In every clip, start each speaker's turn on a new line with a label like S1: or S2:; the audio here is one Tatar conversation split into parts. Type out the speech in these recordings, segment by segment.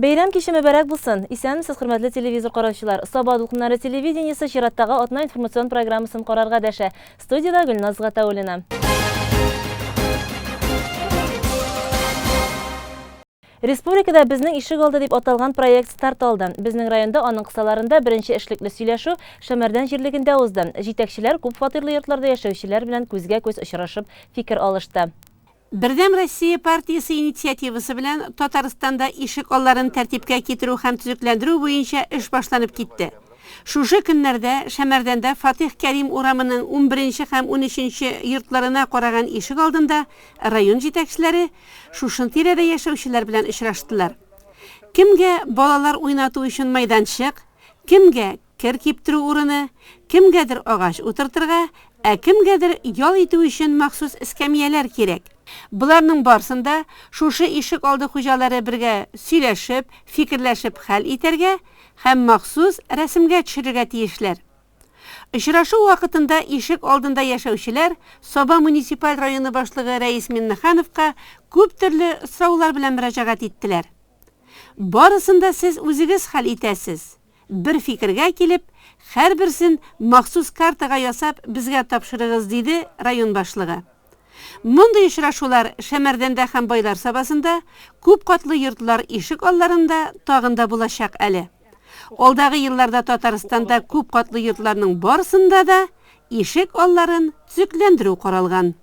S1: Бәйрәм киче мөбарәк булсын! Исәнмесез, хөрмәтле телевизор караучылар! Саба дулкыннары телевидениесе чираттагы атна информацион программасын карарга дәшә. Студиядә Гөлназ Гатауллина. Республикада Безнең ишек алды дип аталган проект старт алды. Безнең районда аның кысаларында беренче эшлекле сөйләшү Шәмәрдән җирлегендә узды. Җитәкчеләр күп фатирлы йортларда яшәүчеләр белән күзгә-күз очрашып фикер алышты.
S2: Бердәм Россия партиясе инициативасы белән Татарстанда ишек алларын тәртипкә китерү һәм төзекләндерү буенча эш башланып китте. Шушы көннәрдә Шәмәрдәндә Фатих Кәрим урамының унберенче һәм унөченче йортларына караган ишек алдында район җитәкчеләре Шушы тирәдә яшәүчеләр белән очраштылар. Кемгә балалар уйнату өчен мәйданчык, кемгә кер киптерү урыны, кемгәдер агач утыртырга, ә кемгәдер ял итү өчен махсус эскәмияләр кирәк. Боларның барсын да шушы ишек алды хуҗалары бергә сөйләшеп, фикерләшеп хәл итәргә һәм махсус рәсемгә төшерергә тиешләр. Очрашу вакытында ишек алдында яшәүчеләр Саба муниципаль районы башлыгы Рәис Миннехановка күп төрле сораулар белән мөрәҗәгать иттеләр. Барысын да сез үзегез хәл итәсез. Бер фикергә килеп, һәрберсен махсус картага ясап безгә тапшырыгыз, диде район башлыгы. Мондый очрашулар Шәмәрдәндә һәм Байлар Сабасында, күп катлы йортлар ишек алларында тагын да булачак әле. Алдагы елларда Татарстанда күп катлы йортларның барысында да ишек алларын төзекләндерү каралган.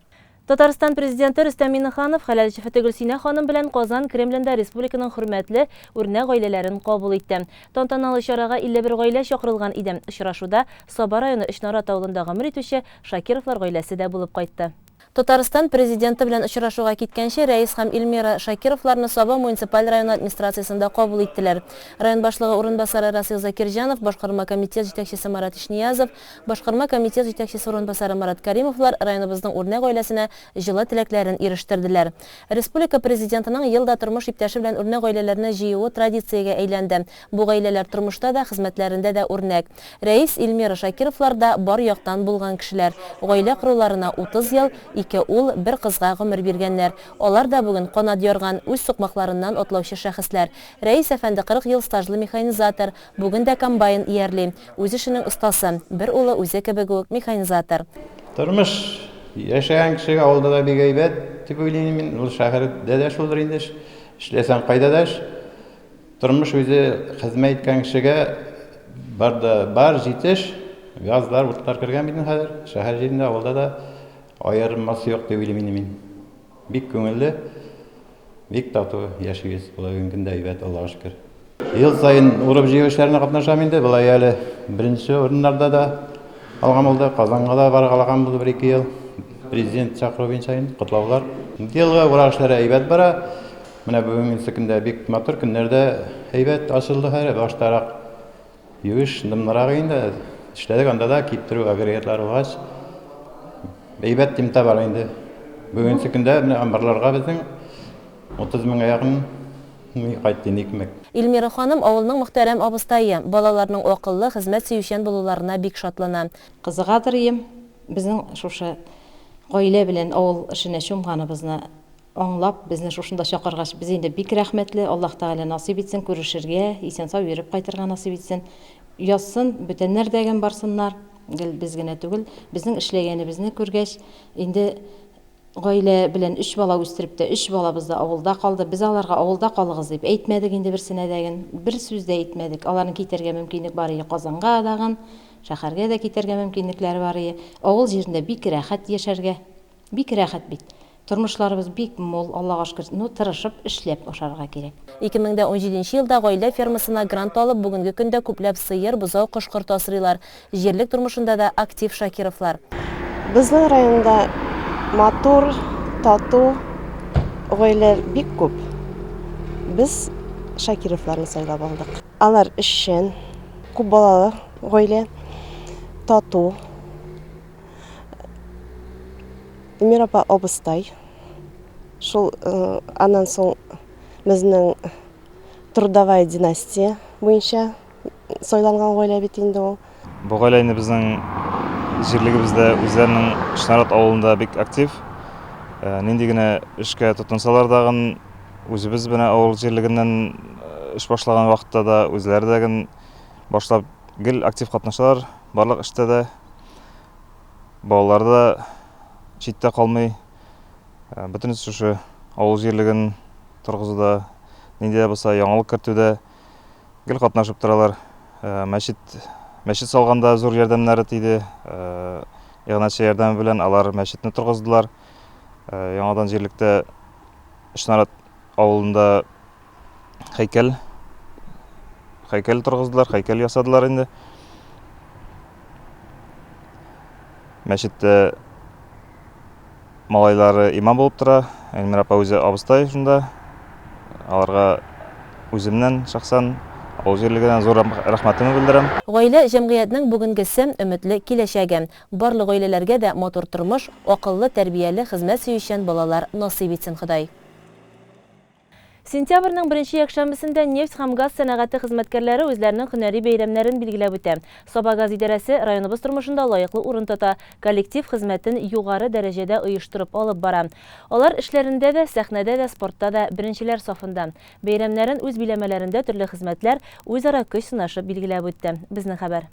S1: Татарстан Президенты Рөстәм Миңнеханов хәләл җефете Гөлсинә ханым белән Казан Кремлендә республиканың хөрмәтле, үрнәк гаиләләрен кабул итте. Тантаналы чарага 51 гаилә чакырылган иде. Очрашуда Саба районы Өчнарат авылында гомер итүче Шакировлар гаиләсе дә булып кайтты. Татарстан Президенты белән очрашуга киткәнче, Рәис һәм Эльмира Шакировларны Саба муниципаль районы администрациясендә кабул иттеләр. Район башлыгы урынбасары Расыйл Закирҗанов, башкарма комитет җитәкчесе Марат Ишниязов, башкарма комитет җитәкчесе урынбасары Марат Кәримовлар районыбызның үрнәк гаиләсенә җылы теләкләрен ирештерделәр. Республика Президентының ел да тормыш иптәше белән үрнәк гаиләләрне җыюы традициягә әйләнде. Бу гаиләләр тормышта да, хезмәтләрендә дә үрнәк. Рәис, Эльмира Шакировлар да бар яктан булган кешеләр. Гаилә коруларына 30 ел, ике ул, бер кызга гомер биргәннәр. Алар да бүген канат ярган, үз сукмакларыннан атлаучы шәхесләр. Рәис әфәнде 40 ел стажлы механизатор, бүген дә комбайн иярли. Үз эшенең остасы. Бер улы үзе кебек үк механизатор.
S3: Тормыш яшәгән кешегә авылда да бик әйбәт дип уйлыйм мин. Ул шәһәрдә дә шулдыр инде эш. Эшләсәң кайда да эш. Тормыш үзе хезмәт иткән кешегә бар да бар, җитеш. Газлар, утлар кергән бит инде хәзер. Шәһәр җирендә, авылда да аермасы юк дип уйлыйм инде мин. Бик күңелле, бик тату яшибез. Болай бүгенге көндә әйбәт, Аллага шөкер. Ел саен урып-җыю эшләренә катнашам инде. Болай әле беренче урыннарда да алган булды. Казанга да баргалаган булды бер-ике ел. Президент чакыру буенча инде котлаулар. Елгы урак эшләре әйбәт бара. Менә бүгенгесе көндә бик матур, көннәр дә әйбәт ачылды хәзер. Баштарак юеш, дымлырак инде. Эшләдек анда да киптерү агрегатлары булгач. Әйбәт темпта бара инде. Бүгенге көндә менә амбарларга безнең 30 меңгә якын кайтты инде икмәк.
S1: Эльмира ханым авылның мөхтәрәм абыстае, балаларның акыллы, хезмәт сөючән булуларына бик шатлана.
S4: Кызыгадыр ием, безнең шушы гаилә белән авыл эшенә чумганыбызны Аңлап, безне шушында чакыргач, без инде бик рәхмәтле. Аллаһ Тәгалә насыйп итсен күрешергә, исән-сау йөреп кайтырга насыйп итсен. Язсын, бүтәннәр дә гел барсыннар, гел без генә түгел. Безнең эшләгәнебезне күргәч, инде гаилә белән өч бала үстереп тә, өч балабыз да авылда калды. Без аларга авылда калыгыз дип әйтмәдек инде берсенә дә ген, бер сүз дә әйтмәдек. Аларның китәргә мөмкинлек бар иде Казанга дагын, шәһәргә дә китәргә мөмкинлекләре бар иде. Авыл җирендә бик рәхәт яшәргә. Бик рәхәт бит. Тормышларыбыз бик мул, Аллага шөкер. Ну, тырышып, эшләп ашарга кирәк.
S1: 2017 нче елда гаилә фермасына грант алып, бүгенге көндә күпләп сыер, бозау, кош-корт асрыйлар. Җирлек тормышында да актив Шакировлар.
S5: Безнең районда матур, тату гаиләләр бик күп. Без Шакировларны сайлап алдык. Алар эшчән, күп балалы гаилә, тату. Эльмира апа абыстай. Шул э, аннан соң безнең трудовая династия буенча сайланган гаилә бит инде ул.
S6: Бу гаилә инде безнең җирлегебездә үзләренең Шнарат авылында бик актив. Э, нинди генә эшкә тотынсалар дагын, үзебез менә авыл җирлегеннән э, эш башлаган вакытта да үзләре дә ген башлап гел актив катнашалар барлык эштә дә. Балалары да читтә калмый. Бөтенесе шушы авыл җирлеген торгызуда, нинди дә булса яңалык кертүдә гел катнашып торалар. Мәчет мәчет салганда зур ярдәмнәре тиде. Иганәче ярдәме белән алар мәчетне торгыздылар. Яңадан җирлектә Өчнарат авылында һәйкәл һәйкәл торгыздылар, һәйкәл ясадылар инде. Мәчеттә малайлары имам булып тора. Эльмира апа үзе абыстай шунда. Аларга үземнән шәхсән авыл җирлегенә зур рәхмәтемне белдерәм.
S1: Гаилә, җәмгыятьнең бүгенгесе, өметле киләчәге. Барлык гаиләләргә дә матур тормыш, акыллы, тәрбияле, хезмәт сөючән балалар насыйп итсен Ходай. Сентябрьнең беренче якшәмбесендә нефть һәм газ сәнәгате хезмәткәрләре үзләренең һөнәри бәйрәмнәрен билгеләп үтә. Сабагаз идарәсе районыбыз тормышында лаеклы урын тота, коллектив хезмәтен югары дәрәҗәдә оештырып алып бара. Алар эшләрендә дә, сәхнәдә дә, спортта да беренчеләр сафында. Бәйрәмнәрен үз биләмәләрендә төрле хезмәтләр, үзара көч сынашып билгеләп үтте. Безнең хәбәр.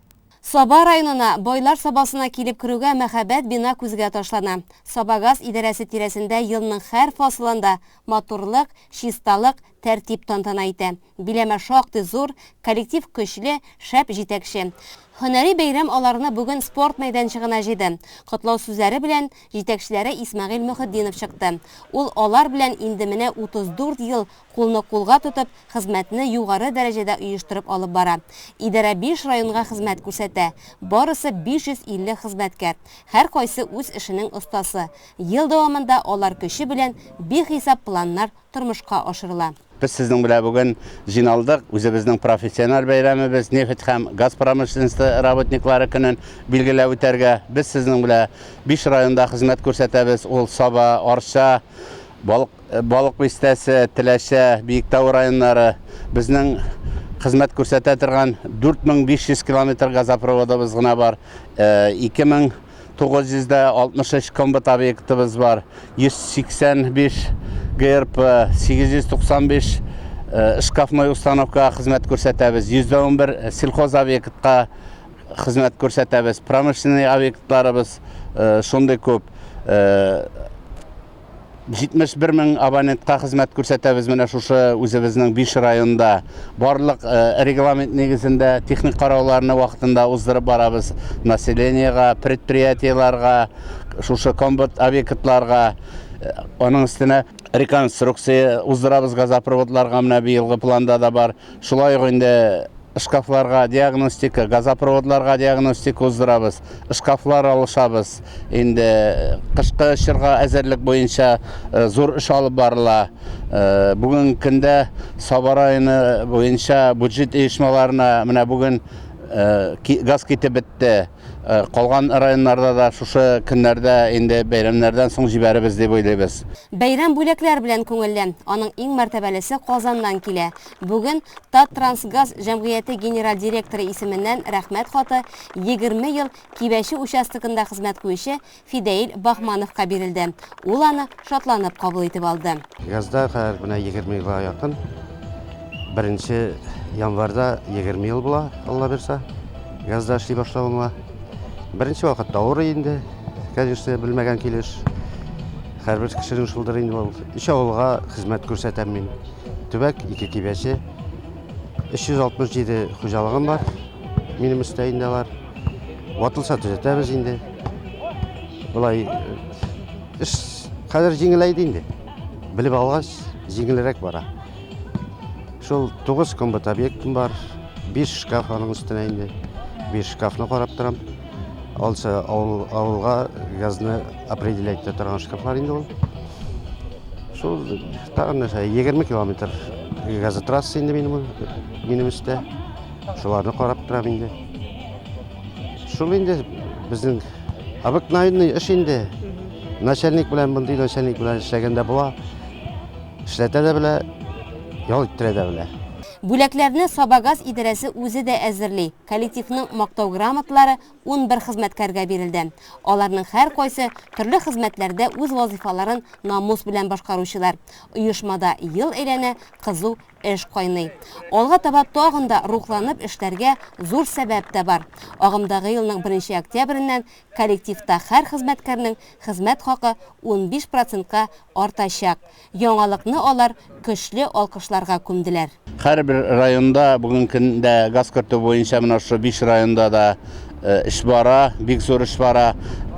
S2: Саба районына, Байлар Сабасына килеп керүгә мәһабәт бина күзгә ташлана. Сабагаз идарәсе тирәсендә елның һәр фасылында матурлык, чисталык, тәртип тантана итә. Биләмә шактый зур, коллектив көчле, шәп җитәкче. Һөнәри бәйрәм аларны бүген спорт мәйданчыгына җыйды. Котлау сүзләре белән җитәкчеләре Исмәгыйль Мөхетдинов чыкты. Ул алар белән инде менә 34 ел кулны кулга тотып, хезмәтне югары дәрәҗәдә оештырып алып бара. Идарә биш районга хезмәт күрсәтә. Барысы 550 хезмәткәр. Һәркайсы үз эшенең остасы. Ел дәвамында алар көче белән бихисап планнар тормышка ашырыла.
S7: Без сезнең белән бүген җыйналдык, үзебезнең профессиональ бәйрәмебез, нефть һәм газ промышленносте работниклары көнен билгеләп үтәргә. Без сезнең белән биш районда хезмәт күрсәтәбез, ул Саба, Арча, Балык, Балык Бистәсе, Теләчә, Биектау районнары. Безнең хезмәт күрсәтә торган 4500 километр газопроводыбыз гына бар. 2963 комбат объектыбыз бар. 185 ГРП, 895 шкафной установкага хезмәт күрсәтәбез. 111 сельхоз объектка хезмәт күрсәтәбез. Промышленный объектларыбыз шундый күп. 71 мең абонентка хезмәт күрсәтәбез менә шушы үзебезнең 5 районда. Барлык э, регламент нигезендә техник карауларны вакытында уздырып барабыз. Населениега, предприятиеләргә, шушы комбат объектларга, э, аның өстенә реконструкция уздырабыз газопроводларга менә быелгы планда да бар. Шулай ук инде шкафларга диагностика, газопроводларга диагностика уздырабыз, шкафлар алышабыз. Инде кышкы чорга әзерлек буенча э, зур эш алып барыла. Э, бүгенге көндә Саба районы буенча бюджет оешмаларына менә бүген э, газ китеп бетте. Э, калган районнарда да шушы көннәрдә инде бәйрәмнәрдән соң җибәребез дип уйлыйбыз.
S2: Бәйрәм бүләкләр белән күңелле. Аның иң мәртәбәлесе Казаннан килә. Бүген Таттрансгаз җәмгыяте генераль директоры исеменнән рәхмәт хаты 20 ел Кибәче участогында хезмәт куючы Фидәил Баһмановка бирелде. Ул аны шатланып кабул итеп алды.
S7: Газда хәзер менә 20 елга якын. Беренче январьда 20 ел була, Алла бирса. Газда эшли башлавыма. Беренче вакытта авыр инде, конечно, белмәгән килеш. Һәрбер кешенең шулдыр инде ул. Өч авылга хезмәт күрсәтәм мин. Төбәк, ике кибәче. 367 хуҗалыгым бар. Минем өстә инде алар. Ватылса төзәтәбез инде. Болай эш хәзер җиңеләйде инде. Белеп алгач, җиңелрәк бара. Шул 9 комбат объектым бар. 5 шкаф аның өстенә инде. 5 шкафны карап торам. Алса авыл, авылга газны определять итә торган шкафлар инде ул. Шул тагын нәрсә, 20 километр газотрасса инде минем, минем өстә. Шуларны карап торам инде. Шул инде безнең обыкновенный эш инде. Начальник белән мондый начальник белән эшләгәндә була. Эшләтә дә белә, ял иттерә дә белә.
S2: Бүләкләрне Сабагаз идарәсе үзе дә әзерли. Коллективның мактау грамоталары 11 хезмәткәргә бирелде. Аларның һәркайсы төрле хезмәтләрдә үз вазыйфаларын намус белән башкаручылар. Оешмада ел әйләнә кызу
S8: эш кайный. Алга таба тагын да рухланып эшләргә зур сәбәп тә бар. Агымдагы елның беренче октябреннән коллективта һәр хезмәткәрнең хезмәт хакы 15 процентка артачак. Яңалыкны алар көчле алкышларга күмделәр.
S7: Һәрбер районда бүгенге көндә газ кертү буенча менә шушы биш районда да эш бара, бик зур эш бара.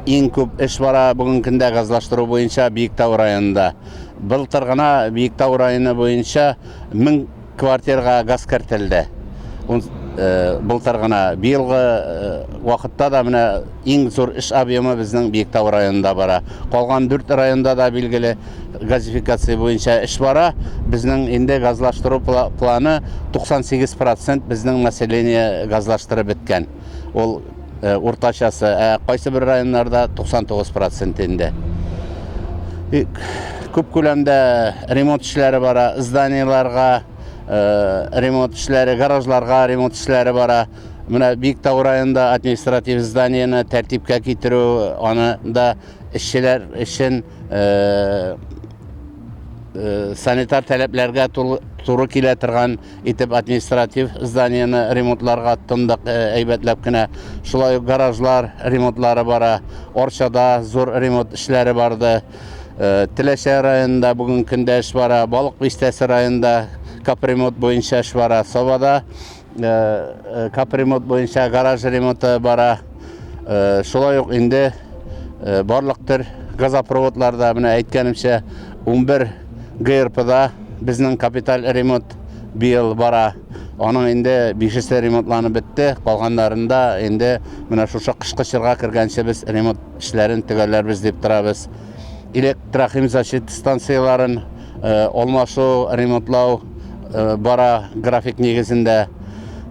S7: Иң күп эш бара бүгенге көндә газлаштыру буенча Биектау районында. Былтыр гына Биектау районы буенча 1000 квартирага газ кертелде. Былтыр гына. Быелгы вакытта да менә иң зур эш объемы безнең Биектау районында бара. Калган дүрт районда да билгеле газификация буенча эш бара. Безнең инде газлаштыру планы 98 процент безнең население газлаштырып беткән. Ул уртачасы, ә кайсы бер районнарда 99 процент инде. Күп күләмдә ремонт эшләре бара, зданиеларга ремонт эшләре, гаражларга ремонт эшләре бара. Менә Биектау районында административ зданиене тәртипкә китерү, аны да эшчеләр өчен санитар таләпләргә туры килә торган итеп административ зданиене ремонтларга тотындык әйбәтләп кенә. Шулай ук гаражлар ремонтлары бара. Арчада зур ремонт эшләре барды. Теләчә районында бүгенге көндә эш бара. Балык Бистәсе районында капремонт буенча эш бара. Сабада капремонт буенча гараж ремонты бара. Шулай ук инде барлык төр газопроводларда, менә әйткәнемчә, 11 ГРПда безнең капиталь ремонт быел бара. Аның инде бишесе ремонтланып бетте, калганнарында инде менә шушы кышкы чорга кергәнче без ремонт эшләрен төгәлләрбез дип торабыз. Электрохимзащита станцияләрен алмашу, ремонтлау бара график нигезендә.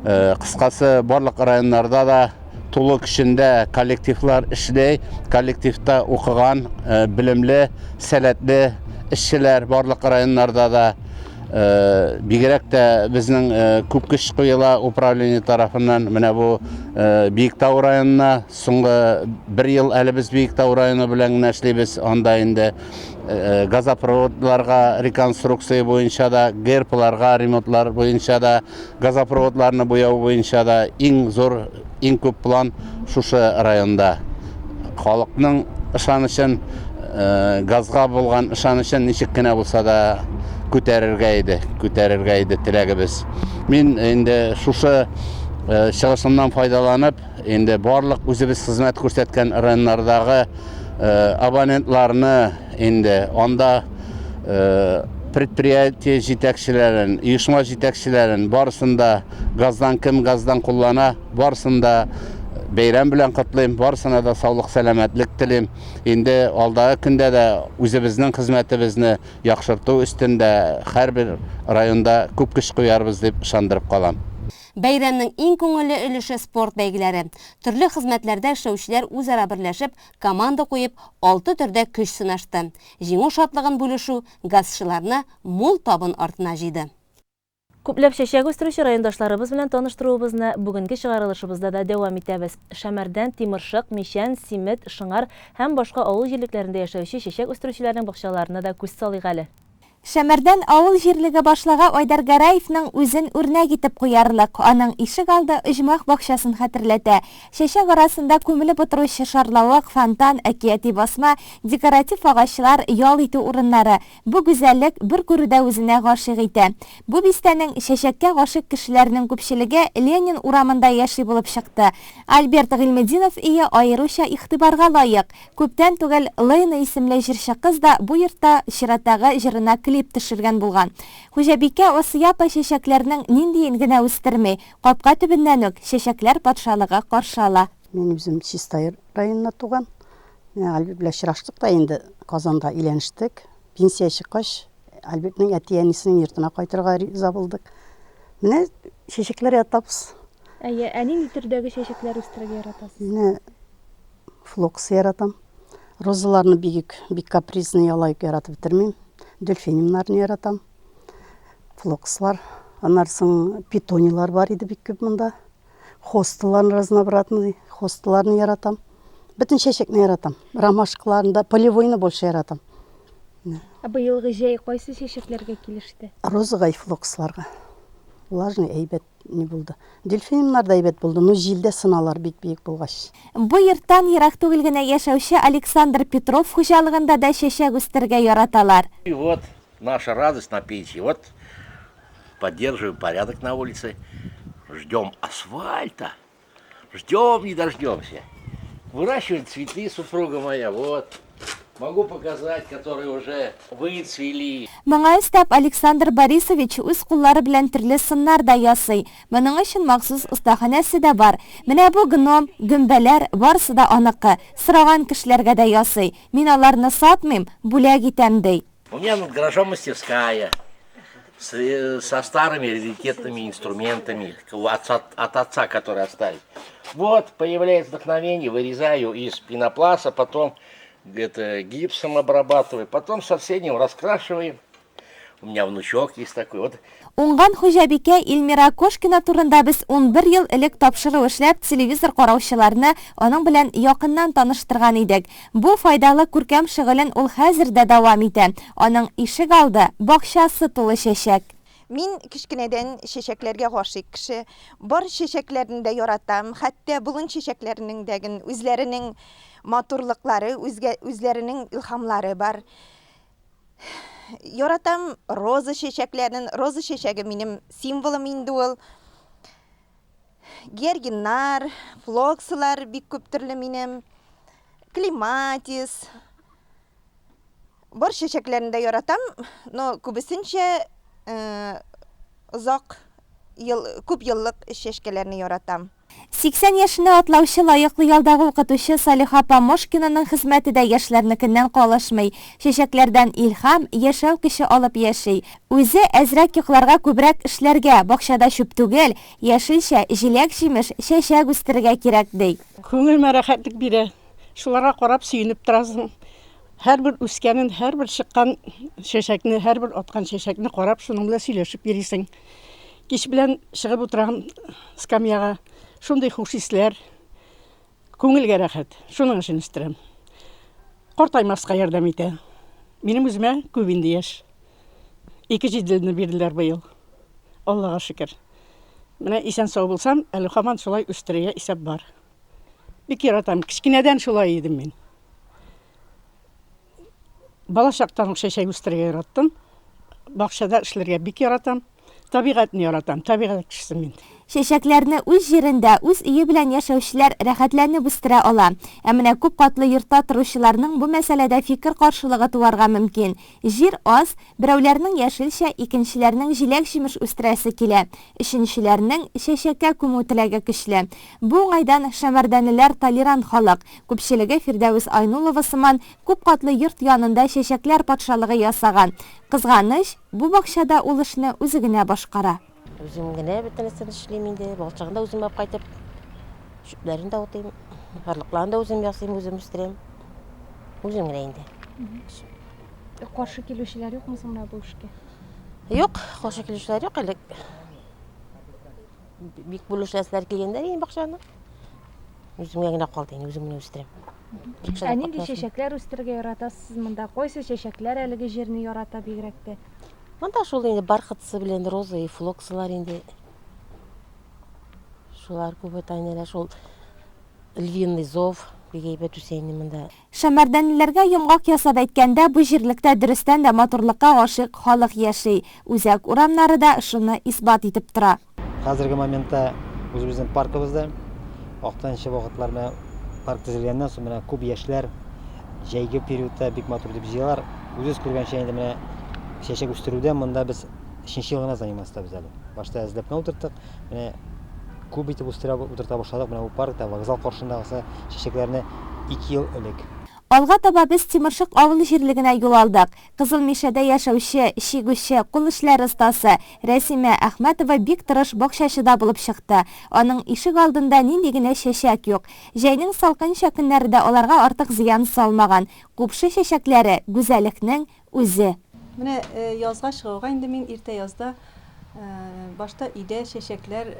S7: Кыскасы, барлык районнарда да тулы көчендә коллективлар эшли. Коллективта укыган, белемле, сәләтле эшчеләр барлык районнарда да. Бигрәк тә безнең күп көч куела управление тарафыннан менә бу Биектау районына. Соңгы бер ел әле без Биектау районы белән генә эшлибез. Анда инде газопроводларга реконструкция буенча да, ГРПларга ремонтлар буенча да, газопроводларны буяу буенча да иң зур, иң күп план шушы районда. Халыкның ышанычын, газга булган ышанычын ничек кенә булса да күтәрергә иде, күтәрергә иде теләгебез. Мин инде шушы чыгышымнан файдаланып, инде барлык үзебез хезмәт күрсәткән районнардагы абонентларны инде анда предприятие җитәкчеләрен, оешма җитәкчеләрен, барысын да газдан кем газдан куллана, барысын да бәйрәм белән котлыйм, барысына да саулык, сәламәтлек телим. Инде алдагы көндә дә үзебезнең хезмәтебезне яхшырту өстендә һәрбер районда күп көч куярбыз дип ышандырып калам.
S8: Бәйрәмнең иң күңелле өлеше спорт бәйгеләре. Төрле хезмәтләрдә эшләүчеләр үзара берләшеп, команда куеп, алты төрдә көч сынашты. Җиңү шатлыгын бүлешү газчыларны мул табын артына җыйды.
S1: Күпләп чәчәк үстерүче райондашларыбыз белән таныштыруыбызны бүгенге чыгарылышыбызда да дәвам итәбез. Шәмәрдән, Тимершык, Мичән, Симет, Шыңар һәм башка авыл җирлекләрендә яшәүче чәчәк үстерүчеләрнең бакчаларына да күз салыйк әле.
S9: Шәмәрдән авыл җирлеге башлыгы Айдар Гәрәевның үзен үрнәк итеп куярлык. Аның ишек алды оҗмах бакчасын хәтерләтә. Чәчәк арасында күмелеп утыручы шарлавык, фонтан, әкияти басма, декоратив агачлар, ял итү урыннары. Бу гүзәллек бер күрүдә үзенә гашыйк итә. Бу бистәнең чәчәккә гашыйк кешеләренең күпчелеге Ленин урамында яши булып чыкты. Альберт Гыйльметдинов өе аеруча игътибарга лаек. Күптән түгел Лэйна исемле җырчы кыз да бу йортта чираттагы җырына клип төшергән булган. Хуҗабикә Асия апа чәчәкләрнең ниндиен генә үстерми, капка төбеннән үк чәчәкләр патшалыгы каршы ала.
S10: Мин үзем Чистай районында туган. Менә Альберт белән очраштык та инде Казанда өйләнештек. Пенсия чыккач, Альбертның әти-әнисенең йортына кайтырга риза булдык. Менә чәчәкләр ятабыз.
S11: Әйе, ә нинди төрдәге чәчәкләр үстерергә яратасыз?
S10: Менә Флокс яратам. Розаларны бик, бик капризный, алай ук яратып бетермим. Дельфиниумнарны яратам. Флокслар. Аннан соң питонилар бар иде бик күп монда. Хосталарны разнообразный, хосталарны яратам. Бөтен чәчәкне яратам. Ромашкаларны да, полевойны больше яратам. Менә.
S11: Ә быелгы җәй кайсы чәчәкләргә килеште?
S10: Розага и флоксларга. Влажный әйбәт ни булды. Дельфиниумнар да әйбәт булды, но җилдә сыналар бик биек булгач.
S9: Бу йорттан ерак түгел генә яшәүче Александр Петров хуҗалыгында да чәчәк үстерергә яраталар.
S12: И вот наша радость на пенсии. Вот поддерживаем порядок на улице. Ждем асфальта. Ждем, не дождемся. Выращиваем цветы, супруга моя, вот. Могу показать, которые уже выцвели.
S9: Моңа өстәп, Александр Борисович үз куллары белән төрле сыннар да ясый. Моның өчен махсус остаханәсе дә бар. Менә бу гном, гөмбәләр, барысы да аныкы. Сораган кешеләргә дә ясый. Мин аларны сатмыйм, бүләк итәм, ди.
S12: У меня над гаражом мастерская с, со старыми раритетными инструментами от, от отца, которые остались. Вот, появляется вдохновение, вырезаю из пенопласта, потом это гипсом обрабатываю, потом со всем раскрашиваем. У меня внучок есть такой. Вот.
S9: Уңган хуҗабикә Илмира Кошкина турында без 11 ел элек тапшыру эшләп, телевизор караучыларны аның белән якыннан таныштырган идек. Бу файдалы күркәм шөгылен ул хәзер дә дәвам итә. Аның ишек алды, бакчасы тулы чәчәк.
S13: Мин кечкенәдән чәчәкләргә гашыйк кеше. Бар чәчәкләрне дә яратам, хәтта болын чәчәкләренең дә үзләренең матурлыклары, үзгә, үзләренең илһамлары бар. Яратам роза чәчәкләрен. Роза чәчәге минем символым инде ул. Георгиннар, флоксылар бик күп төрле минем. Клематис. Бар чәчәкләрне дә яратам, но күбесенчә э, озак ел, күп еллык чәчкәләрне яратам.
S9: 80 яшенә атлаучы лаеклы ялдагы укытучы Салиха апа Мошкинаның хезмәте дә яшьләрнекеннән калышмый. Чәчәкләрдән илһам, яшәү көче алып яши. Үзе әзрәк йокларга, күбрәк эшләргә, бакчада чүп түгел, яшелчә, җиләк-җимеш, чәчәк үстерергә кирәк, ди.
S14: Күңелемә рәхәтлек бирә. Шуларга карап сөенеп торасың. Һәрбер үскәнен, һәрбер чыккан чәчәкне, һәрбер аткан чәчәкне карап, шуның белән сөйләшеп йөрисең. Кич белән чыгып утырам скамьяга. Шундый хуш исләр. Күңелгә рәхәт. Шуның өчен үстерәм. Картаймаска ярдәм итә. Минем үземә күп инде яшь. Ике җиделне бирделәр быел. Аллага шөкер. Менә исән-сау булсам, әле һаман шулай үстерергә исәп бар. Бик яратам. Кечкенәдән шулай идем мин. Бала чактан ук чәчәк үстерергә яраттым. Бакчада эшләргә бик яратам. Табигатьне яратам. Табигать кешесе мин.
S9: Чәчәкләрне үз җирендә, үз өе белән яшәүчеләр рәхәтләнеп үстерә ала. Ә менә күп катлы йортта торучыларның бу мәсьәләдә фикер каршылыгы туарга мөмкин. Җир аз, берәүләрнең яшелчә, икенчеләрнең җиләк-җимеш үстерәсе килә, өченчеләрнең чәчәккә күмү теләге көчле. Бу уңайдан шәмәрдәнлеләр толерант халык. Күпчелеге Фирдәвес Айнулова сыман күп катлы йорт янында чәчәкләр патшалыгы ясаган. Кызганыч, бу бакчада ул эшне үзе генә башкара.
S4: Үзем генә бөтенесен эшлим инде. Балчыгын да үзем алып кайтып, чүпләрен дә утыйм, орлыкларын да үзем ясыйм, үзем үстерәм. Үзем генә инде.
S11: Каршы килүчеләр юкмы соң менә бу эшкә?
S4: Юк, каршы килүчеләр юк элек. Бик бүлешәселәр килгәндә инде бакчаны. Үземгә генә калды инде, үзем генә үстерәм.
S11: Ә нинди чәчәкләр үстерергә яратасыз сез монда? Кайсы чәчәкләр әлеге җирне ярата бигрәк тә?
S4: Монда шул инде бархатцы белән роза и флоксылар инде. Шулар күп тайнәләр шул львиный зов бик әйбәт үсә инде монда.
S9: Шәмәрдәнлеләргә йомгак ясап әйткәндә, бу җирлектә дөрестән дә матурлыкка гашыйк халык яши. Үзәк урамнары да шуны исбат итеп тора.
S15: Хәзерге моментта үзебезнең паркыбызда Актанчы вакытлар менә парк төзелгәннән соң менә күп яшьләр җәйге периодта бик матур итеп җыялар. Үзегез күргәнчә инде менә чәчәк үстерүдә монда без өченче ел гына заниматься итәбез әле. Башта әзләп кенә утырттык. Менә күп итеп үстерә утырта башладык. Менә бу паркта вокзал каршындагысы чәчәкләрне 2 ел элек.
S9: Алга таба без Тимершык авыл җирлегенә юл алдык. Кызыл Мишәдә яшәүче, чигүче, кул эшләре остасы Рәсимә Әхмәтова бик тырыш бакчачы да булып чыкты. Аның ишек алдында нинди генә чәчәк юк. Җәйнең салкынча көннәре дә аларга артык зыян салмаган. Купшы чәчәкләре, гүзәлекнең үзе.
S16: Менә язга чыгуга инде мин иртә язда башта өйдә чәчәкләр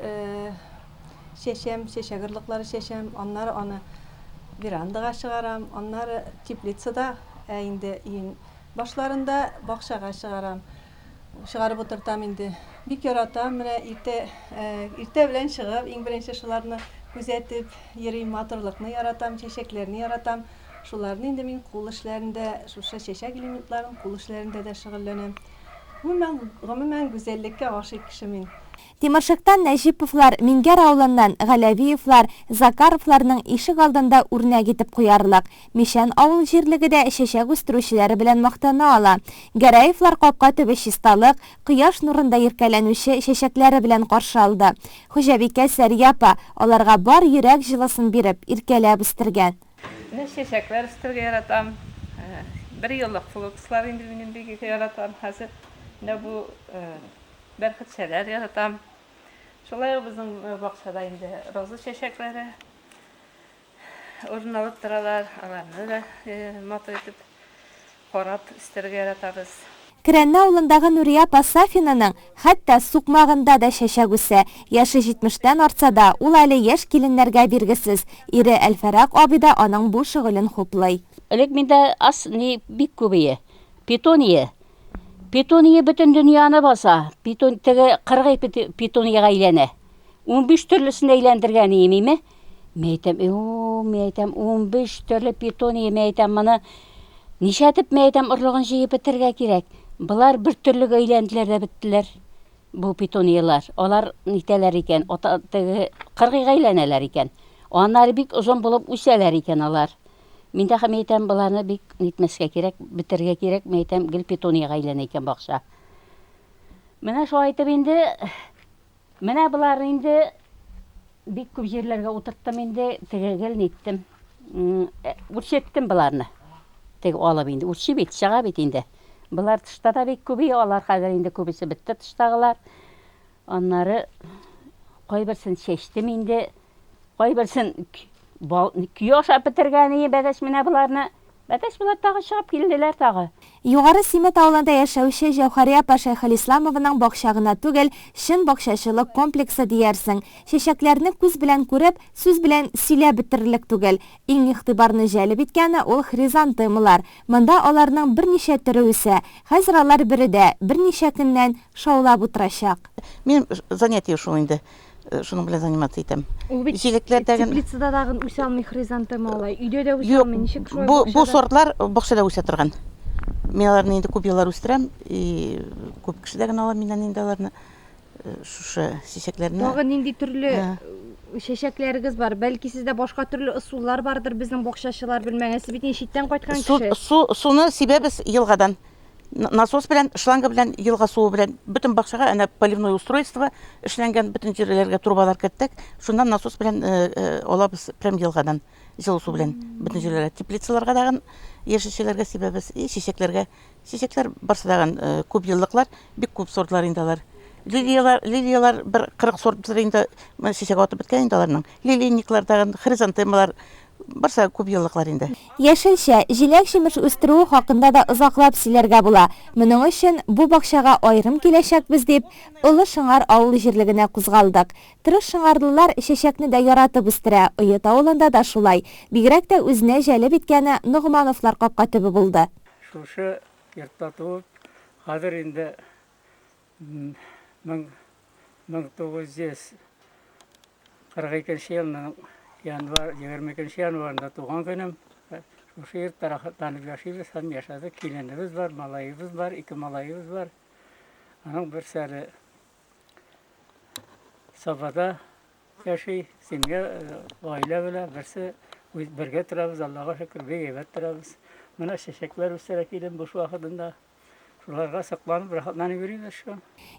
S16: чәчәм, чәчәк орлыклары чәчәм, аннары аны верандага чыгарам, аннары теплицада, ә инде июнь башларында бакчага чыгарам. Чыгарып утыртам инде. Бик яратам, менә иртә, иртә белән чыгып, иң беренче шуларны күзәтеп йөрим, матурлыкны яратам, чәчәкләрне яратам. Шуларны инде мин кул эшләрендә, шушы чәчәк элементларын кул эшләрендә дә шөгыльләнәм. Гомумән, гомумән гүзәллеккә гашыйк кеше мин.
S9: Тимершыктан Нәҗиповлар, Миңгәр авылыннан Галәвиевлар, Закаровларның ишек алдында үрнәк итеп куярлык. Мичән авыл җирлеге дә чәчәк үстерүчеләре белән мактана ала. Гәрәевлар капка төбе чисталык, кояш нурында иркәләнүче чәчәкләре белән каршы алды. Хуҗабикә Сәрия апа аларга бар йөрәк җылысын биреп, иркәләп үстергән.
S17: Менә чәчәкләр үстерергә яратам. Бер еллык флокслар инде минем бик яратам хәзер. Менә бу бәрхетчәләр яратам. Шулай ук безнең бакчада инде роза чәчәкләре урын алып торалар. Аларны да матур итеп карап үстерергә яратабыз.
S9: Керәнне авылындагы Нурия апа Сафинаның хәтта сукмагында да чәчәк үсә. Яше җитмештән артса да, ул әле яшь киленнәргә биргесез. Ире Әлфәрак абый да аның бу шөгылен хуплый.
S18: Элек миндә ас ни бик күп ие. Петуния. Петуния бөтен дөньяны баса. Петун теге кыргый петуниягә әйләнә. 15 төрлесен әйләндергән иемиме? Мин әйтәм, о, мин әйтәм, 15 төрле петуния, мин әйтәм, моны ничәтеп, мин әйтәм, орлыгын җыеп бетерергә кирәк. Болар бер төрлегә әйләнделәр дә беттеләр. Бу петунияләр. Алар нитәләр икән, ата, теге кыргыйга әйләнәләр икән. Аннары бик озын булып үсәләр икән алар. Мин дә һәм әйтәм, боларны бик нитмәскә кирәк, бетерергә кирәк, мин әйтәм, гел петуниягә әйләнә икән бакча. Менә шулай итеп инде Менә боларны инде бик күп җирләргә утырттым инде, теге гел ниттем. Э, үрчеттем боларны. Теге алып инде, үрчи бит, чыга бит инде. Болар тышта да бик күп, алар хәзер инде күбесе бетте тыштагылар. Аннары кайберсен чәчтем инде, кайберсен көя ашап бетергән бәдәч менә боларны. Бәтәч болар тагы чыгып килделәр тагы.
S9: Югары Симет авылында яшәүче Җәүһәрия апа Шәйхелисламованың бакча гына түгел, чын бакчачылык комплексы диярсең. Чәчәкләрне күз белән күреп, сүз белән сөйләп бетерерлек түгел. Иң игътибарны җәлеп иткәне ул хризантемалар. Монда аларның берничә төре үсә. Хәзер алар биредә берничә көннән шаулап утырачак.
S19: Минем занятие шул инде. Э, шуның белән заниматься итәм.
S11: Ул бит
S19: җиләкләрдәге
S11: теплицада дагын үсә алмый хризантема алай. Өйдә дә үсә алмый. Ничек
S19: шулай? Бу бу сортлар бакчада үсә торган. Мин аларны инде күп еллар үстерәм, и күп кеше дә генә ала миннән инде аларны э, шушы чәчәкләрне.
S11: Тагын нинди төрле э, чәчәкләрегез бар? Бәлки сездә башка төрле ысуллар бардыр, безнең бакчачылар белмәгән. Сез бит инде читтән кайткан кеше.
S19: Су, суны сибәбез елгадан. Насос белән, шланга белән, елга суы белән бөтен бакчага әнә поливное устройство эшләнгән, бөтен җирләргә трубалар керттек. Шуннан насос белән э, э, алабыз прям елгадан, җылы су белән бөтен җирләргә. Теплицаларга дагын яшелчәләргә сибәбез, и чәчәкләргә. Чәчәкләр барсы дагын э, күп еллыклар, бик күп сортлар инде алар. Лилиялар, лилиялар бер 40 сорт инде чәчәк атып беткән инде аларның. Лилейниклар дагын, хризантемалар Барса күп еллыклар инде.
S9: Яшелчә, җиләк-җимеш үстерүе хакында да озаклап сөйләргә була. Моның өчен бу бакчага аерым киләчәкбез дип, Олы Шыңар авыл җирлегенә кузгалдык. Тырыш шыңарлылар чәчәкне дә яратып үстерә, Оет авылында да шулай. Бигрәк тә үзенә җәлеп иткәне Ногмановлар капка төбе булды.
S20: Шушы йортта туып, хәзер инде 1942 елның январь, 22 январында туган көнем. Шушы йортта рәхәтләнеп яшибез һәм яшәдек. Киленебез бар, малаебыз бар, ике малаебыз бар. Аның берсе әле Сабада яши, семья, гаилә белән, берсе бергә торабыз, Аллага шөкер, бик әйбәт торабыз. Менә чәчәкләр үстерә килен буш вакытында. Шуларга сокланып, рәхәтләнеп йөрибез шул.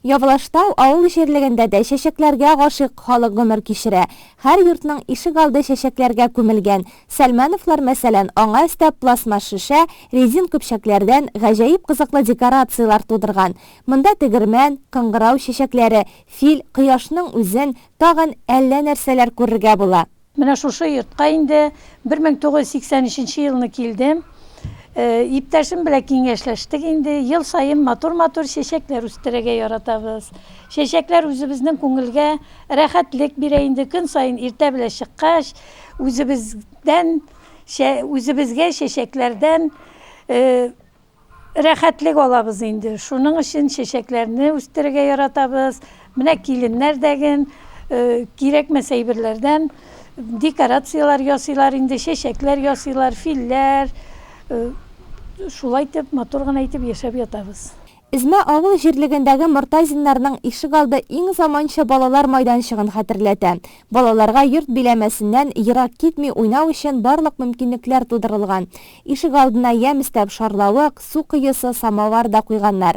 S9: Явлаштау авыл җирлегендә дә чәчәкләргә гашыйк халык гомер кичерә. Һәр йортның ишегалды чәчәкләргә күмелгән. Сәлмәновлар, мәсәлән, аңа өстәп пластмасс шешә, резин көпчәкләрдән гаҗәеп кызыклы декорацияләр тудырган. Монда тегермән, кыңгырау чәчәкләре, фил, кояшның үзен, тагын әллә нәрсәләр күрергә була.
S21: Менә шушы йортка инде 1983 елны килдем. Иптәшем белән киңәшләштек инде. Ел саен матур-матур чәчәкләр үстерергә яратабыз. Чәчәкләр үзебезнең күңелгә рәхәтлек бирә инде. Көн саен иртә белән чыккач, үзебездән, үзебезгә чәчәкләрдән. рәхәтлек алабыз инде. Шуның өчен чәчәкләрне үстерергә яратабыз. Менә киленнәр дәген кирәкмәс әйберләрдән декорацияләр ясыйлар инде, чәчәкләр ясыйлар, филләр. Шулай итеп, матур гына итеп яшәп ятабыз.
S9: Эзмә авыл җирлегендәге Мортазиннарның ишегалды иң заманча балалар майданчыгын хәтерләтә. Балаларга йорт биләмәсеннән ерак китми уйнау өчен барлык мөмкинлекләр тудырылган. Ишегалдына ямь өстәп шарлавык, су коесы, самовар да куйганнар.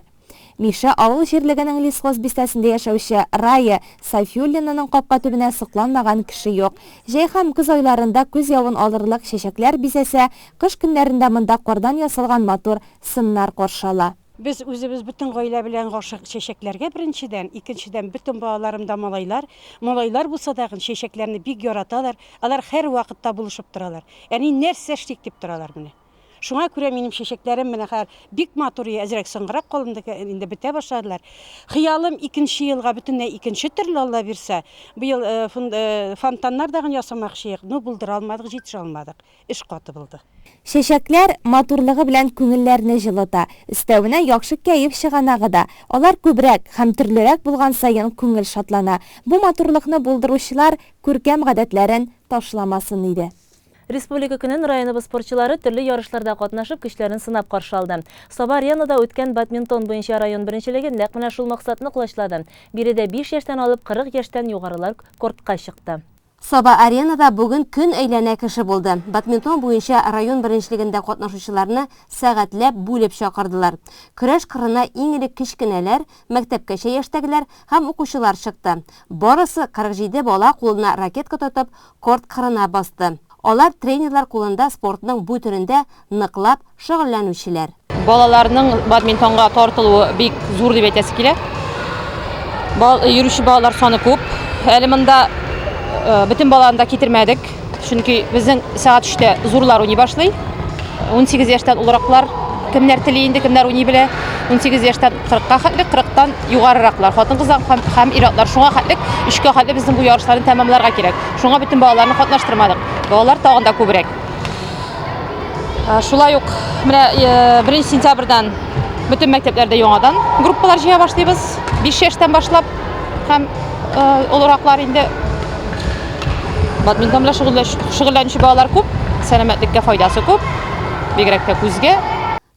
S9: Мишә авыл җирлегенең Лесхоз бистәсендә яшәүче Рая Сафиуллинаның капка төбенә сокланмаган кеше юк. Җәй һәм көз айларында күз явын алырлык чәчәкләр бизәсә, кыш көннәрендә монда кардан ясалган матур сыннар каршы ала.
S3: Без үзебез бөтен гаилә белән гашыйк чәчәкләргә, беренчедән, икенчедән, бөтен балаларым да малайлар. Малайлар булса дагын чәчәкләрне бик яраталар, алар һәрвакытта булышып торалар. Әни, нәрсә эшлик дип торалар менә. Шуңа күрә минем чәчәкләрем менә хәзер бик матур, әзрәк соңгырак калынды, инде бетә башладылар. Хыялым икенче елга бөтенләй икенче төрле, Алла бирсә. Быел э, э, фонтаннар дагын ясамакчы идек, но булдыра алмадык, җитешә алмадык. Эш каты булды.
S9: Чәчәкләр матурлыгы белән күңелләрне җылыта, өстәвенә яхшы кәеф чыганагы да. Алар күбрәк һәм төрлерәк булган саен күңел шатлана. Бу матурлыкны булдыручылар күркәм гадәтләрен ташламасын иде.
S1: Республика көнен районыбыз спортчылары төрле ярышларда катнашып, көчләрен сынап каршы алды. Саба-Аренада үткән бадминтон буенча район беренчелеге нәкъ менә шул максатны колачлады. Биредә биш яшьтән алып 40 яшьтән югарылар кортка чыкты.
S8: Саба-Аренада бүген көн әйләнә кеше булды. Бадминтон буенча район беренчелегендә катнашучыларны сәгатьләп бүлеп чакырдылар. Көрәш кырына иң элек кечкенәләр, мәктәпкәчә яшьтәгеләр һәм укучылар чыкты. Барысы 47 бала кулына ракетка тотып, Корт кырына басты. Алар тренерлар кулында спортның бу төрендә ныклап шөгыльләнүчеләр.
S22: Балаларның бадминтонга тартылуы бик зур дип әйтәсе килә. Бал, йөрүче балалар саны күп. Әле монда э, бөтен баланы да китермәдек. Чөнки безнең сәгать 3-тә зурлар уйный башлый. 18 яшьтән олыраклар кемнәр тели инде, кемнәр уйный белә. 18 яшьтән 40-ка хәтле, 40-тан югарыраклар, хатын-кызлар һәм, һәм ир-атлар. Шуңа хәтле, 3-кә хәтле безнең бу ярышларны тәмамларга кирәк. Шуңа бөтен балаларны катнаштырмадык. Балалар тагын да күбрәк. Шулай ук менә 1 э, сентябрьдән бөтен мәктәпләрдә яңадан группалар җыя башлыйбыз. 5 яшьтән башлап һәм э, олыраклар инде бадминтон белән шөгыльләнүче балалар күп, сәламәтлеккә файдасы күп, бигрәк тә күзгә.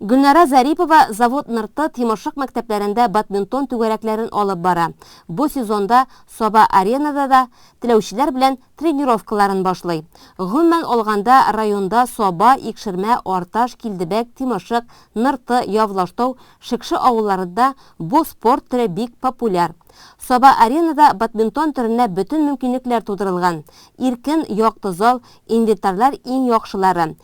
S8: Гөлнара Зарипова Завод Нырты, Тимершык мәктәпләрендә бадминтон түгәрәкләрен алып бара. Бу сезонда Саба Аренада да теләүчеләр белән тренировкаларын башлый. Гомумән алганда, районда Саба, Икшермә, Арташ, Килдебәк, Тимершык, Нырты, Явлаштау, Шекше авылларында бу спорт төре бик популяр. Саба Аренада бадминтон төренә бөтен мөмкинлекләр тудырылган. Иркен, якты зал, инвентарьлар иң яхшылары.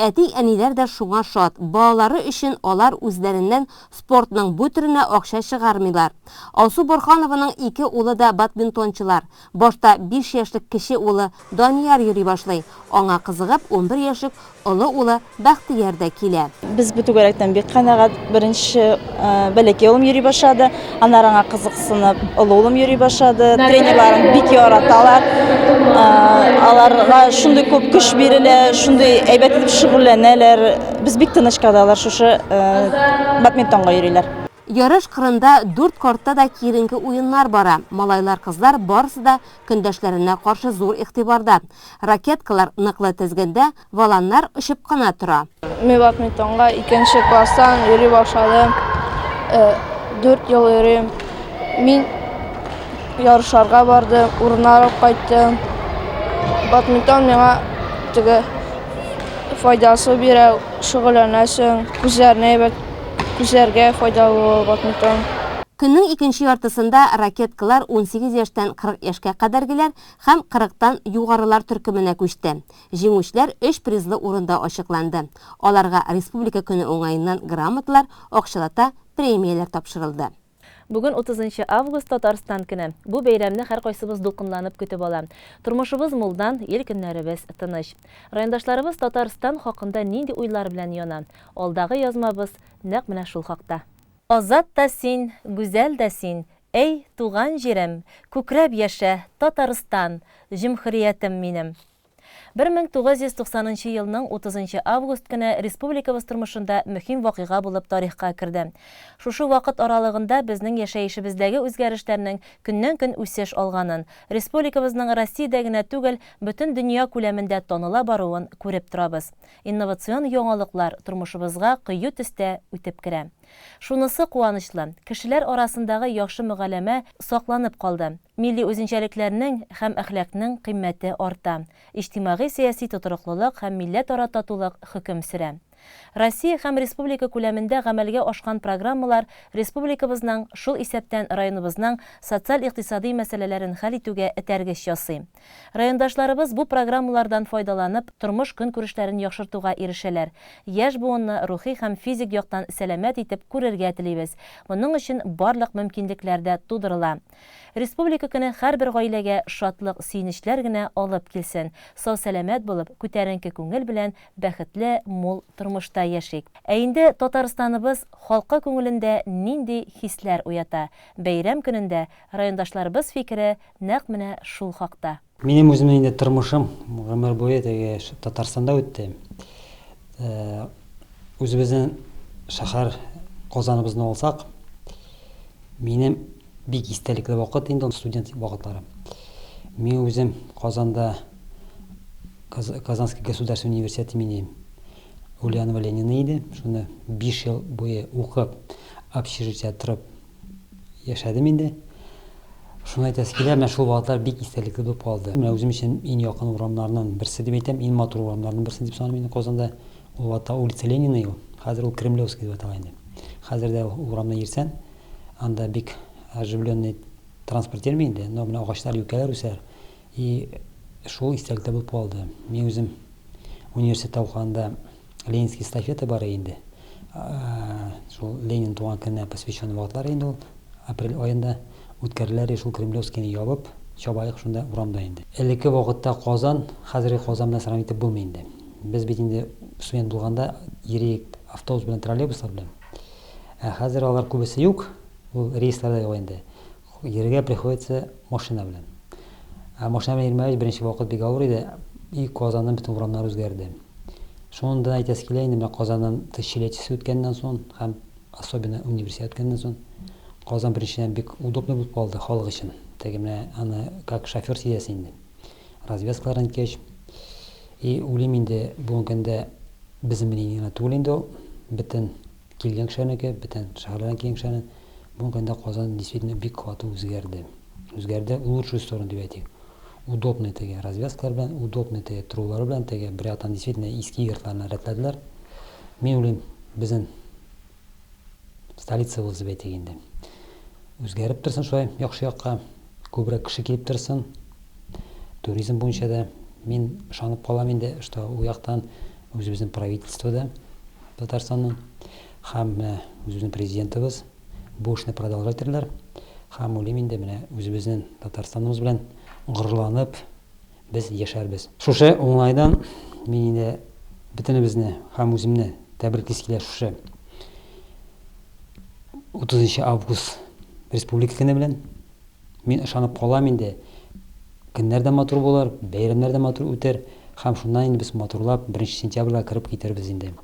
S8: Әти-әниләр дә шуңа шат, балалары өчен алар үзләреннән спортның бу төренә акча чыгармыйлар. Алсу Борһанованың ике улы да бадминтончылар. Башта биш яшьлек кече улы Данияр йөри башлый, аңа кызыгып, 11 яшьлек олы улы Бәхтияр дә килә.
S23: Без бу түгәрәктән бик канәгать. Беренче бәләкәй улым йөри башлады, аннары аңа кызыксынып олы улым йөри башлады. Тренерларын бик яраталар. Аларга шундый күп көч бирелә, шундый әйбәт итеп шөгыльләнәләр. Без бик тыныч, когда алар шушы бадминтонга йөриләр.
S8: Ярыш кырында дүрт кортта да киеренке уеннар бара. Малайлар-кызлар барысы да Көндәшләренә каршы зур игътибарда. Ракеткалар ныклы тезгендә, воланнар очып кына тора.
S24: Мин бадминтонга икенче класстан йөри башладым. Дүрт ел йөрим. Мин ярышларга бардым, урыннар алып кайттым. Бадминтон миңа теге файдасы бирә, шөгыльләнәсең, күзләрне әйбәт, күзләргә файдалы ул бадминтон.
S8: Көннең икенче яртысында ракеткалар 18 яшьтән 40 яшькә кадәргеләр һәм 40 тан югарылар төркеменә күчте. Җиңүчеләр өч призлы урында ачыкланды. Аларга Республика көне уңаеннан грамоталар, акчалата премияләр тапшырылды.
S1: Бүген 30 нчы август, Татарстан көне. Бу бәйрәмне һәркайсыбыз дулкынланып көтеп ала. Тормышыбыз мулдан, ил-көннәребез тыныч. Райондашларыбыз Татарстан хакында нинди уйлар белән яна? Алдагы язмабыз нәкъ менә шул хакта. Азат та син, гүзәл дә син, әй, туган җирем, Күкрәп яшә, Татарстан, җөмһүриятем минем! 1990 нчы елның 30 нчы август көне республикабыз тормышында мөһим вакыйга булып тарихка керде. Шушы вакыт аралыгында безнең яшәешебездәге үзгәрешләрнең көннән-көн үсеш алганын, республикабызның Россиядә генә түгел, бөтен дөнья күләмендә таныла баруын күреп торабыз. Инновацион яңалыклар тормышыбызга кыю төстә үтеп керә. Шунысы куанычлы, кешеләр арасындагы яхшы мөгаләмә сакланып калды. Милли үзенчәлекләрнең һәм әхлакның кыйммәте арта, иҗтимагый-сәяси тотрыклылык һәм милләтара татулык хөкем сөрә. Россия һәм республика күләмендә гамәлгә ашкан программалар республикабызның, шул исәптән районыбызның социаль-икътисадый мәсьәләләрен хәл итүгә этәргеч ясый. Райондашларыбыз бу программалардан файдаланып, тормыш-көнкүрешләрен яхшыртуга ирешәләр. Яшь буынны рухи һәм физик яктан сәламәт итеп күрергә телибез. Моның өчен барлык мөмкинлекләр дә тудырыла. Республика көне һәрбер гаиләгә шатлык-сөенечләр генә алып килсен, сау-сәламәт булып, күтәренке күңел белән бәхетле, мул тормышта яшик. Ә инде Татарстаныбыз халкы күңелендә нинди хисләр уята? Бәйрәм көнендә райондашларыбыз фикере нәкъ менә шул хакта.
S15: Минем үземнең инде тормышым гомер буе теге Татарстанда үтте. Үзебезнең шәһәр Казаныбызны алсак, Минем бик истәлекле вакыт инде ул студент вакытлары. Мин үзем Казанда Казанский государственный университет имени Ульянова Ленина иде. Шуны 5 ел буе укып, общежитиедә торып яшәдем инде. Шуны әйтәсе килә, менә шул вакытлар бик истәлекле булып калды. Менә үзем өчен иң якын урамнарның берсе дип әйтәм, иң матур урамнарның берсе дип саныйм инде Казанда. Ул вакытта улица Ленина ул. Хәзер ул Кремлевский дип атала инде. Хәзер дә ул урамда йөрсән, анда бик оживленный транспорт йөрми инде, но менә агачлар, юкәләр үсәр. И шул истәлектә булып калды. Мин үзем университетта укыганда Ленинский эстафета бар инде. Шул Ленин туган көненә посвященный вакытлар инде ул. Апрель аенда үткәрелә ди, шул Кремлевскийны ябып, чабаек шунда урамда инде. Элекке вакытта Казан, хәзерге Казан белән сравнить итеп булмый инде. Без бит инде студент булганда йөриек автобус белән, троллейбуслар белән. Ә хәзер алар күбесе юк, ул рейслар да юк инде. Йөрергә приходится машина белән. Ә машина белән йөрмәгәч, беренче вакыт бик авыр иде. И Казанның бөтен урамнары үзгәрде. Шуны да әйтәсе килә инде, менә Казанның тысячелетиесе үткәннән соң һәм особенно универсиада үткәннән соң, Казан беренчедән бик удобный булып калды халык өчен. Теге менә аны как шофер сизәсең инде. Развязкаларны әйткәч. И уйлыйм инде, бүгенге көндә безнең мнение генә түгел инде ул. Бөтен килгән кешеләрнеке, бөтен шәһәрләрдән килгән кешеләрнең. Бүгенге көндә Казан действительно бик каты үзгәрде. Үзгәрде в лучшую сторону дип әйтик. Удобный теге развязкалар белән, удобный теге торулары белән, теге бер яктан действительно иске йортларны рәтләделәр. Мин уйлыйм, безнең столицабыз дип әйтик инде. Үзгәреп торсын шулай яхшы якка, күбрәк кеше килеп торсын. Туризм буенча да мин ышанып калам инде, что ул яктан үзебезнең правительство да Татарстанның һәм менә үзебезнең президентыбыз бу эшне продолжать итәрләр. Һәм уйлыйм инде менә үзебезнең Татарстаныбыз белән горурланып без яшәрбез. Шушы уңайдан мин инде бөтенебезне һәм үземне тәбриклисе килә шушы 30 август Республика көне белән. Мин ышанып калам инде, көннәр дә матур булыр, бәйрәмнәр дә матур үтер һәм шуннан инде без матурлап беренче сентябрьгә кереп китербез инде.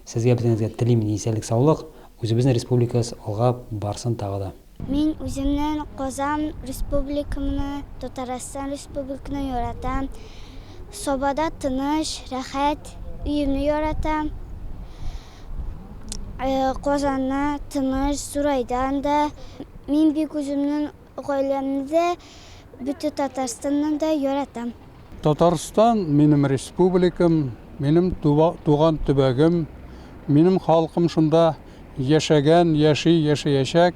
S15: Сезгә бөтенегезгә телим исәнлек-саулык, үзебезнең республикабыз алга барсын тагы да.
S2: Мин үземнең Казан республикамны, Татарстан республиканы яратам. Сабада тыныч, рәхәт, өемне яратам. Казанны тыныч, зурайдан да. Мин бик үземнең гаиләмне дә, бөтен Татарстанны да яратам.
S5: Татарстан, минем республикам, минем туган төбәгем, минем халкым шунда яшәгән, яши, яшәячәк.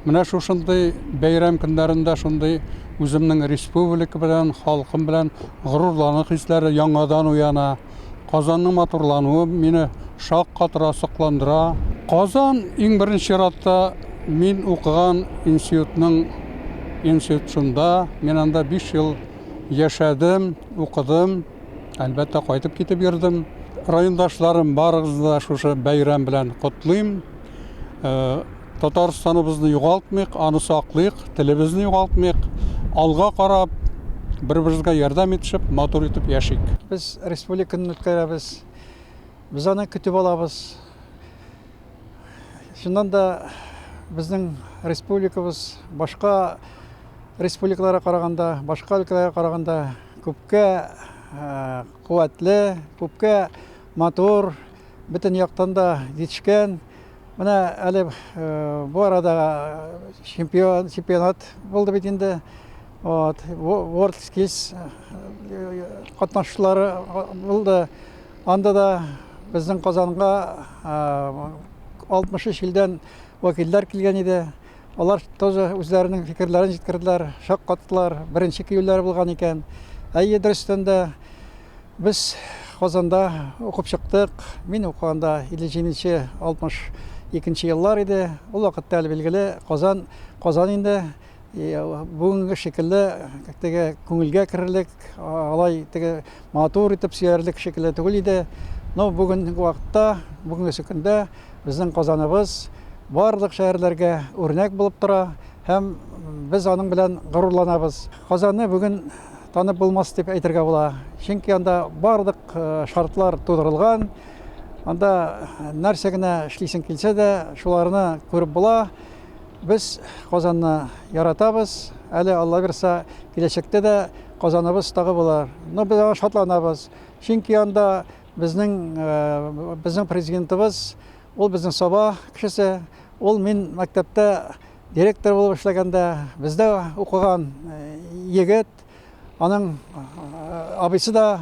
S5: Менә шушындый бәйрәм көннәрендә шундый үземнең республика белән, халкым белән горурлану хисләре яңадан уяна. Казанның матурлануы мине шаккатыра, сокландыра. Казан иң беренче чиратта мин укыган институтның институт шунда. Мин анда 5 ел яшәдем, укыдым. Әлбәттә, кайтып китеп йөрдем. Райондашларым, барыгызны да шушы бәйрәм белән котлыйм. Э, Татарстаныбызны югалтмыйк, аны саклыйк, телебезне югалтмыйк. Алга карап, бер-беребезгә ярдәм итешеп, матур итеп яшик.
S6: Без Республика көнен үткәрәбез. Без аны көтеп алабыз. Чыннан да безнең республикабыз башка республикаларга караганда, башка өлкәләргә караганда күпкә э, куәтле, күпкә матур, бөтен яктан да җитешкән. Менә әле э, бу арада чемпион, чемпионат булды бит инде. Вот, World Skills э, катнашучылары булды. Анда да безнең Казанга 63 илдән вәкилләр килгән иде. Алар тоже үзләренең фикерләрен җиткерделәр, шаккаттылар, беренче килүләре булган икән. Әйе, дөрестән дә без Казанда укып чыктык. Мин укыганда 57-нче, 62 еллар иде. Ул вакытта әле билгеле Казан, Казан инде. Бүгенге шикелле теге күңелгә керерлек, алай теге матур итеп сөярлек шикелле түгел иде. Но бүгенге вакытта, бүгенгесе көндә безнең Казаныбыз барлык шәһәрләргә үрнәк булып тора һәм без аның белән горурланабыз. Казанны бүген танып булмас дип әйтергә була. Чөнки анда барлык шартлар тудырылган. Анда нәрсә генә эшлисең килсә дә, шуларны күреп була. Без Казанны яратабыз. Әле Алла бирса, киләчәктә дә Казаныбыз тагы булыр. Но без аңа шатланабыз. Чөнки анда безнең э, безнең президентыбыз, ул безнең Саба кешесе. Ул мин мәктәптә директор булып эшләгәндә бездә укыган э, егет. Аның э, абыйсы да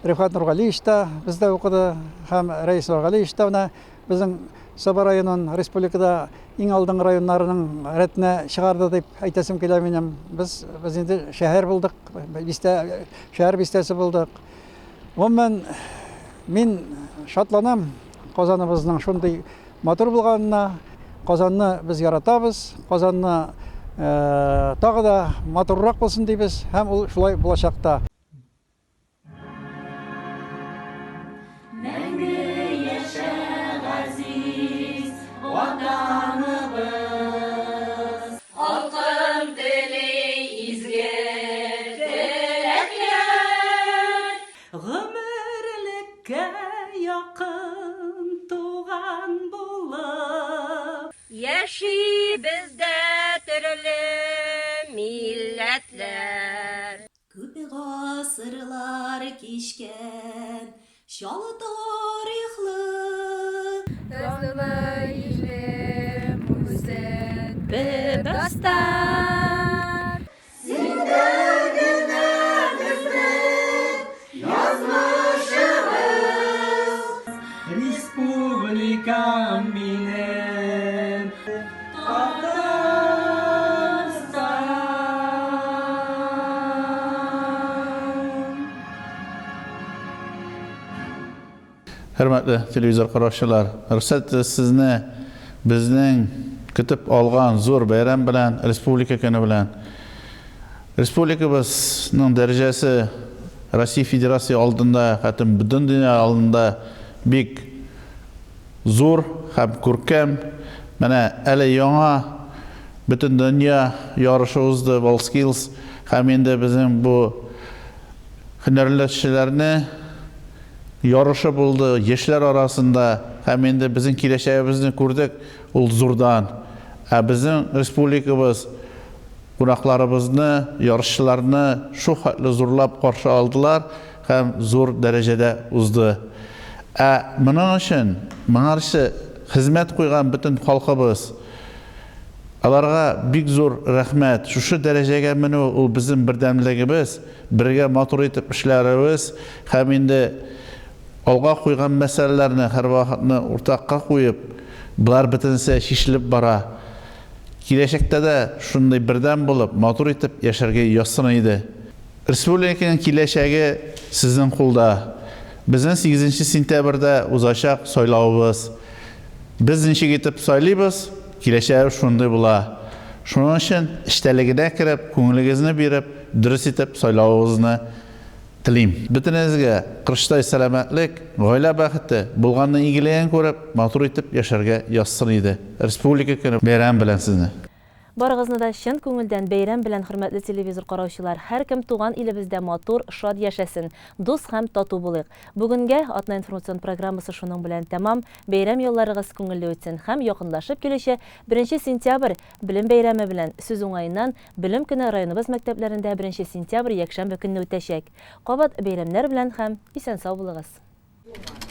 S6: Рифкать Нургалиевич та бездә укыды һәм Рәис Нургалиевич та менә Безнең Саба районын республикада иң алдынгы районнарының рәтенә чыгарды дип әйтәсем килә минем. Без без инде шәһәр булдык, бистә, шәһәр бистәсе булдык. Гомумән, мин шатланам Казаныбызның шундый матур булганына. Казанны без яратабыз, Казанны тагы да матуррак булсын дибез һәм ул шулай булачак та.
S7: Мәңге яшә газиз Ватаныбыз! Халкым тели изге теләкләр. Гомерлеккә якын туган булып. Яшибез дә төрле милләтләр. Күп гасырлар кичкән чал тарихлы. Назлы илем үзен бер дастан. Синдә генә безнең язмышыбыз.
S10: Республикам минем.
S12: Хөрмәтле телевизор караучылар, рөхсәт итегез сезне безнең көтеп алган зур бәйрәм белән, Республика көне белән. Республикабызның дәрәҗәсе Россия Федерация алдында, хәтта бөтен дөнья алдында бик Зур һәм күркәм. Менә әле яңа Бөтендөнья ярышы узды, WorldSkills, һәм инде безнең бу һөнәрләтчеләрне ярышы булды яшьләр арасында һәм инде безнең киләчәгебезне күрдек, ул зурдан. Ә безнең республикабыз кунакларыбызны, ярышчыларны шул хәтле зурлап каршы алдылар һәм зур дәрәҗәдә узды. Ә моның өчен моңарчы хезмәт куйган бөтен халкыбыз, аларга бик зур рәхмәт. Шушы дәрәҗәгә менү ул безнең бердәмлегебез, бергә матур итеп эшләребез һәм инде алга куйган мәсьәләләрне һәрвакытны уртакка куеп, болар бөтенесе чишелеп бара. Киләчәктә дә шундый бердәм булып, матур итеп яшәргә язсын иде. Республиканың киләчәге сезнең кулда. Безнең сигезенче сентябрьдә узачак сайлавыбыз. Без ничек итеп сайлыйбыз, киләчәгебез шундый була. Шуның өчен эчтәлегенә кереп, күңелегезне биреп, дөрес итеп сайлавыгызны телим. Бөтенегезгә корычтай сәламәтлек, гаилә бәхете, булганның игелеген күреп, матур итеп яшәргә язсын иде. Республика көне бәйрәме белән сезне!
S1: Барыгызны да чын күңелдән бәйрәм белән, хөрмәтле телевизор караучылар! Һәркем туган илебездә матур, шат яшәсен! Дус һәм тату булыйк! Бүгенгә атна информацион программасы шуның белән тәмам. Бәйрәм ялларыгыз күңелле үтсен һәм якынлашып килүче беренче сентябрь, Белем бәйрәме белән! Сүз уңаеннан, Белем көне районыбыз мәктәпләрендә беренче сентябрь якшәмбе көнне үтәчәк. Кабат бәйрәмнәр белән һәм исән-сау булыгыз!